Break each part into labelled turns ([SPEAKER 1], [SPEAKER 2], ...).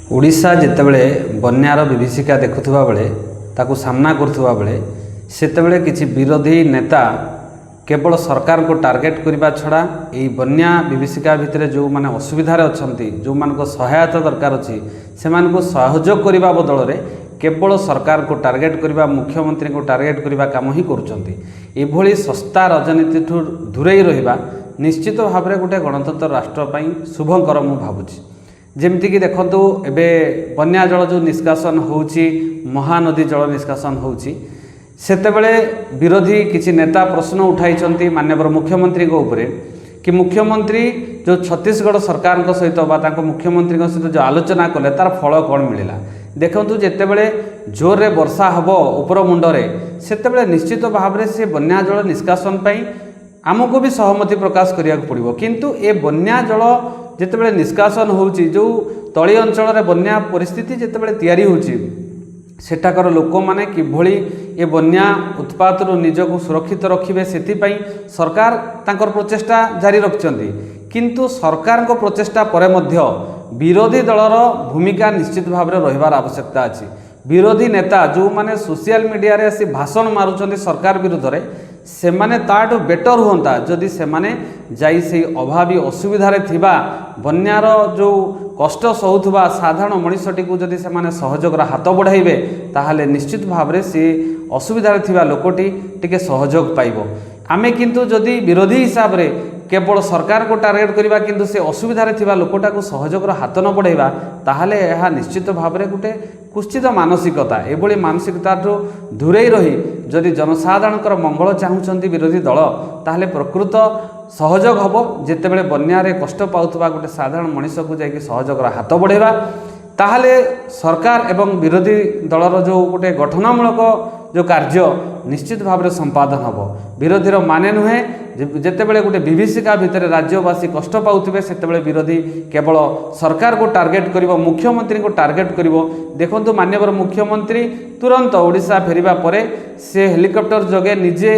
[SPEAKER 1] ଓଡ଼ିଶା ଯେତେବେଳେ ବନ୍ୟାର ବିଭୀଷିକା ଦେଖୁଥିବା ବେଳେ, ତାକୁ ସାମ୍ନା କରୁଥିବା ବେଳେ, ସେତେବେଳେ କିଛି ବିରୋଧୀ ନେତା କେବଳ ସରକାରଙ୍କୁ ଟାର୍ଗେଟ୍ କରିବା ଛଡ଼ା ଏଇ ବନ୍ୟା ବିଭୀଷିକା ଭିତରେ ଯେଉଁମାନେ ଅସୁବିଧାରେ ଅଛନ୍ତି, ଯେଉଁମାନଙ୍କ ସହାୟତା ଦରକାର ଅଛି, ସେମାନଙ୍କୁ ସହଯୋଗ କରିବା ବଦଳରେ କେବଳ ସରକାରଙ୍କୁ ଟାର୍ଗେଟ୍ କରିବା, ମୁଖ୍ୟମନ୍ତ୍ରୀଙ୍କୁ ଟାର୍ଗେଟ୍ କରିବା କାମ ହିଁ କରୁଛନ୍ତି। ଏଭଳି ଶସ୍ତା ରାଜନୀତିଠୁ ଦୂରେଇ ରହିବା ନିଶ୍ଚିତ ଭାବରେ ଗୋଟେ ଗଣତନ୍ତ୍ର ରାଷ୍ଟ୍ର ପାଇଁ ଶୁଭଙ୍କର ମୁଁ ଭାବୁଛି। ଯେମିତିକି ଦେଖନ୍ତୁ, ଏବେ ବନ୍ୟା ଜଳ ଯେଉଁ ନିଷ୍କାସନ ହେଉଛି, ମହାନଦୀ ଜଳ ନିଷ୍କାସନ ହେଉଛି, ସେତେବେଳେ ବିରୋଧୀ କିଛି ନେତା ପ୍ରଶ୍ନ ଉଠାଇଛନ୍ତି ମାନ୍ୟବର ମୁଖ୍ୟମନ୍ତ୍ରୀଙ୍କ ଉପରେ କି ମୁଖ୍ୟମନ୍ତ୍ରୀ ଯେଉଁ ଛତିଶଗଡ଼ ସରକାରଙ୍କ ସହିତ ବା ତାଙ୍କ ମୁଖ୍ୟମନ୍ତ୍ରୀଙ୍କ ସହିତ ଯେଉଁ ଆଲୋଚନା କଲେ, ତାର ଫଳ କ'ଣ ମିଳିଲା? ଦେଖନ୍ତୁ, ଯେତେବେଳେ ଜୋରରେ ବର୍ଷା ହେବ ଉପର ମୁଣ୍ଡରେ, ସେତେବେଳେ ନିଶ୍ଚିତ ଭାବରେ ସେ ବନ୍ୟା ଜଳ ନିଷ୍କାସନ ପାଇଁ ଆମକୁ ବି ସହମତି ପ୍ରକାଶ କରିବାକୁ ପଡ଼ିବ। କିନ୍ତୁ ଏ ବନ୍ୟା ଜଳ ଯେତେବେଳେ ନିଷ୍କାସନ ହେଉଛି, ଯେଉଁ ତଳି ଅଞ୍ଚଳରେ ବନ୍ୟା ପରିସ୍ଥିତି ଯେତେବେଳେ ତିଆରି ହେଉଛି, ସେଠାକାର ଲୋକମାନେ କିଭଳି ଏ ବନ୍ୟା ଉତ୍ପାତରୁ ନିଜକୁ ସୁରକ୍ଷିତ ରଖିବେ, ସେଥିପାଇଁ ସରକାର ତାଙ୍କର ପ୍ରଚେଷ୍ଟା ଜାରି ରଖିଛନ୍ତି। କିନ୍ତୁ ସରକାରଙ୍କ ପ୍ରଚେଷ୍ଟା ପରେ ମଧ୍ୟ ବିରୋଧୀ ଦଳର ଭୂମିକା ନିଶ୍ଚିତ ଭାବରେ ରହିବାର ଆବଶ୍ୟକତା ଅଛି। ବିରୋଧୀ ନେତା ଯେଉଁମାନେ ସୋସିଆଲ ମିଡ଼ିଆରେ ଆସି ଭାଷଣ ମାରୁଛନ୍ତି ସରକାର ବିରୁଦ୍ଧରେ, ସେମାନେ ତାଠୁ ବେଟର ହୁଅନ୍ତା ଯଦି ସେମାନେ ଯାଇ ସେଇ ଅଭାବୀ ଅସୁବିଧାରେ ଥିବା, ବନ୍ୟାର ଯେଉଁ କଷ୍ଟ ସହୁଥିବା ସାଧାରଣ ମଣିଷଟିକୁ ଯଦି ସେମାନେ ସହଯୋଗର ହାତ ବଢ଼ାଇବେ, ତାହେଲେ ନିଶ୍ଚିତ ଭାବରେ ସେ ଅସୁବିଧାରେ ଥିବା ଲୋକଟି ଟିକେ ସହଯୋଗ ପାଇବ। ଆମେ କିନ୍ତୁ ଯଦି ବିରୋଧୀ ହିସାବରେ କେବଳ ସରକାରକୁ ଟାର୍ଗେଟ୍ କରିବା, କିନ୍ତୁ ସେ ଅସୁବିଧାରେ ଥିବା ଲୋକଟାକୁ ସହଯୋଗର ହାତ ନ ବଢ଼ାଇବା, ତାହେଲେ ଏହା ନିଶ୍ଚିତ ଭାବରେ ଗୋଟେ କୁତ୍ସିତ ମାନସିକତା। ଏଭଳି ମାନସିକତାଠୁ ଦୂରେଇ ରହି ଯଦି ଜନସାଧାରଣଙ୍କର ମଙ୍ଗଳ ଚାହୁଁଛନ୍ତି ବିରୋଧୀ ଦଳ, ତାହେଲେ ପ୍ରକୃତ ସହଯୋଗ ହେବ ଯେତେବେଳେ ବନ୍ୟାରେ କଷ୍ଟ ପାଉଥିବା ଗୋଟେ ସାଧାରଣ ମଣିଷକୁ ଯାଇକି ସହଯୋଗର ହାତ ବଢ଼ାଇବା। ତାହେଲେ ସରକାର ଏବଂ ବିରୋଧୀ ଦଳର ଯେଉଁ ଗୋଟେ ଗଠନମୂଳକ ଯେଉଁ କାର୍ଯ୍ୟ ନିଶ୍ଚିତ ଭାବରେ ସମ୍ପାଦନ ହେବ। ବିରୋଧୀର ମାନେ ନୁହେଁ ଯେ ଯେତେବେଳେ ଗୋଟେ ବିଭୀଷିକା ଭିତରେ ରାଜ୍ୟବାସୀ କଷ୍ଟ ପାଉଥିବେ, ସେତେବେଳେ ବିରୋଧୀ କେବଳ ସରକାରକୁ ଟାର୍ଗେଟ୍ କରିବ, ମୁଖ୍ୟମନ୍ତ୍ରୀଙ୍କୁ ଟାର୍ଗେଟ୍ କରିବ। ଦେଖନ୍ତୁ, ମାନ୍ୟବର ମୁଖ୍ୟମନ୍ତ୍ରୀ ତୁରନ୍ତ ଓଡ଼ିଶା ଫେରିବା ପରେ ସେ ହେଲିକପ୍ଟର ଯୋଗେ ନିଜେ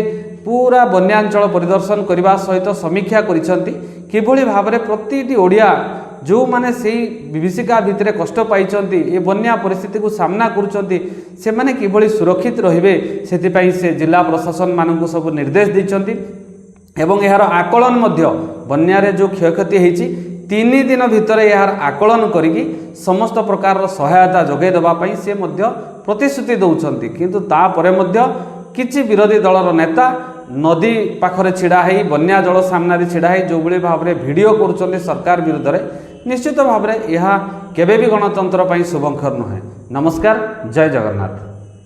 [SPEAKER 1] ପୁରା ବନ୍ୟାଞ୍ଚଳ ପରିଦର୍ଶନ କରିବା ସହିତ ସମୀକ୍ଷା କରିଛନ୍ତି, କିଭଳି ଭାବରେ ପ୍ରତିଟି ଓଡ଼ିଆ ଯେଉଁମାନେ ସେଇ ବିଭୀଷିକା ଭିତରେ କଷ୍ଟ ପାଇଛନ୍ତି, ଏ ବନ୍ୟା ପରିସ୍ଥିତିକୁ ସାମ୍ନା କରୁଛନ୍ତି, ସେମାନେ କିଭଳି ସୁରକ୍ଷିତ ରହିବେ, ସେଥିପାଇଁ ସେ ଜିଲ୍ଲା ପ୍ରଶାସନମାନଙ୍କୁ ସବୁ ନିର୍ଦ୍ଦେଶ ଦେଇଛନ୍ତି। ଏବଂ ଏହାର ଆକଳନ ମଧ୍ୟ, ବନ୍ୟାରେ ଯେଉଁ କ୍ଷୟକ୍ଷତି ହେଇଛି, 3 ଦିନ ଭିତରେ ଏହାର ଆକଳନ କରିକି ସମସ୍ତ ପ୍ରକାରର ସହାୟତା ଯୋଗାଇ ଦେବା ପାଇଁ ସେ ମଧ୍ୟ ପ୍ରତିଶ୍ରୁତି ଦେଉଛନ୍ତି। କିନ୍ତୁ ତାପରେ ମଧ୍ୟ କିଛି ବିରୋଧୀ ଦଳର ନେତା ନଦୀ ପାଖରେ ଛିଡ଼ା ହେଇ, ବନ୍ୟା ଜଳ ସାମ୍ନାରେ ଛିଡ଼ା ହେଇ ଯେଉଁଭଳି ଭାବରେ ଭିଡ଼ିଓ କରୁଛନ୍ତି ସରକାର ବିରୁଦ୍ଧରେ, ନିଶ୍ଚିତ ଭାବରେ ଏହା କେବେ ବି ଗଣତନ୍ତ୍ର ପାଇଁ ଶୁଭଙ୍କର ନୁହେଁ। ନମସ୍କାର, ଜୟ ଜଗନ୍ନାଥ।